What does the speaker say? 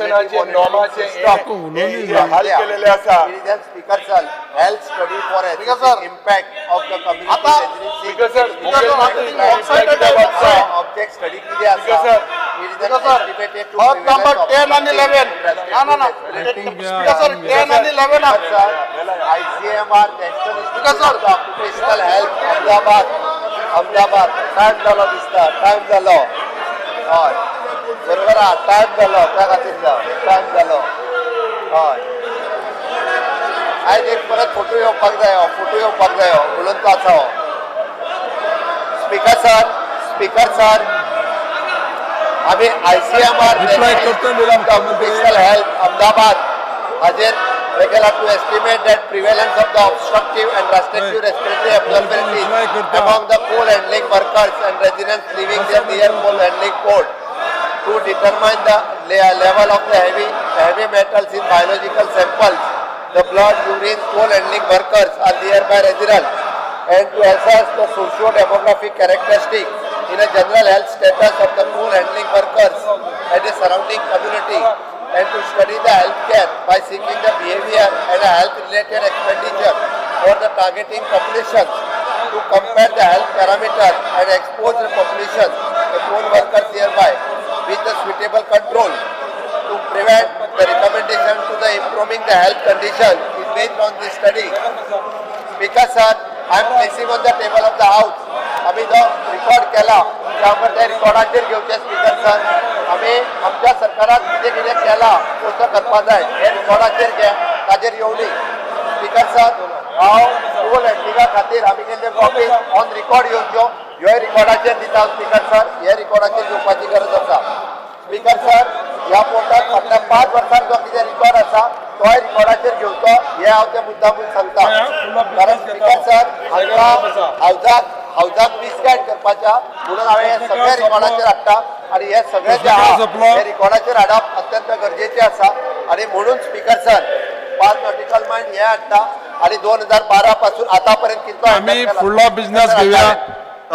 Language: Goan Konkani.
रेग्युलेशनाचे नॉर्माचे हे हाल केलेले आसा. Speaker sir, health study for Speaker sir. Impact of the community. आता- Speaker sir, Speaker sir, आता ऑब्जेक्ट स्टडी किती आसा? Speaker sir. Speaker sir, फक्त नंबर 10 आणि 11. ना ना ना, स्पीकर सर, 10 आणि 11. ICMR national Speaker sir. Institute of occupational health, Ahmedabad, Ahmedabad. Time जालो दिसता, टायम जालो. हय, बरोबर आहा, टायम जालो त्या खातीर टायम जालो. हय, आयज एक परत फोटो येवपाक जायो, फोटो येवपाक जायो म्हणून तो आसा हो. स्पीकर सर, स्पीकर सर, आमी आयसीएमआर Reply करता मेरा मुख्यमंत्री. ऑक्युपेशनल हेल्थ, अहमदाबाद हाजेर हे केला to estimate that prevalence of the obstructive and restrictive respiratory abnormalities Reply करता. Among the coal handling workers and residents living their near coal handling port, to determine the level of the heavy metals in biological samples, the blood, urine, coal handling workers are nearby residents, and to assess the socio-demographic characteristic in a general health status of the coal handling workers and the surrounding community, and to study the healthcare by seeking the behavior and health related expenditure for the targeting populations, to compare the health parameter and expose the population, the coal workers nearby, with the suitable control, to prevent the recommendation to the improving the health condition is based on this study. Speaker sir, I am placing on the table of the house. आम्ही जो रिकॉर्ड केला त्यामुळे त्या रिकॉर्डाचेर घेवचे. स्पीकर सर, आमी आमच्या सरकारान कितें कितें केलां, कसो करपा जाय, हे रिकॉर्डाचेर घे, ताजेर येवनी. स्पीकर सर, हांव कोल हँडलिंगा खातीर आमी केल्ले कॉपी ऑन रिकॉर्ड येवच्यो, ह्योय रिकॉर्डाचेर दिता. स्पीकर सर, हे रिकॉर्डाचेर घेवपाची गरज आसा. स्पीकर सर, ह्या पोर्टात फाटल्या 5 वर्सांत जो कितें रिकॉर्ड आसा, तोय रिकॉर्डाचेर घेवचो, हे हांव ते मुद्दामून सांगता. कारण स्पीकर सर, हांकां हावजाक मिसगायड करपाच्या म्हणून हांवें हे सगळे रिकॉर्डाचेर हाडटा आनी हे सगळे जे आहा, हे रिकॉर्डाचेर हाडप अत्यंत गरजेचें आसा. आनी म्हणून स्पीकर सर, 5 नॉटिकल मायल हे हाडटा आनी 2012 पासून आतां पर्यंत कितलो आमी handle केला. फुडलो बिझनेस घेवया.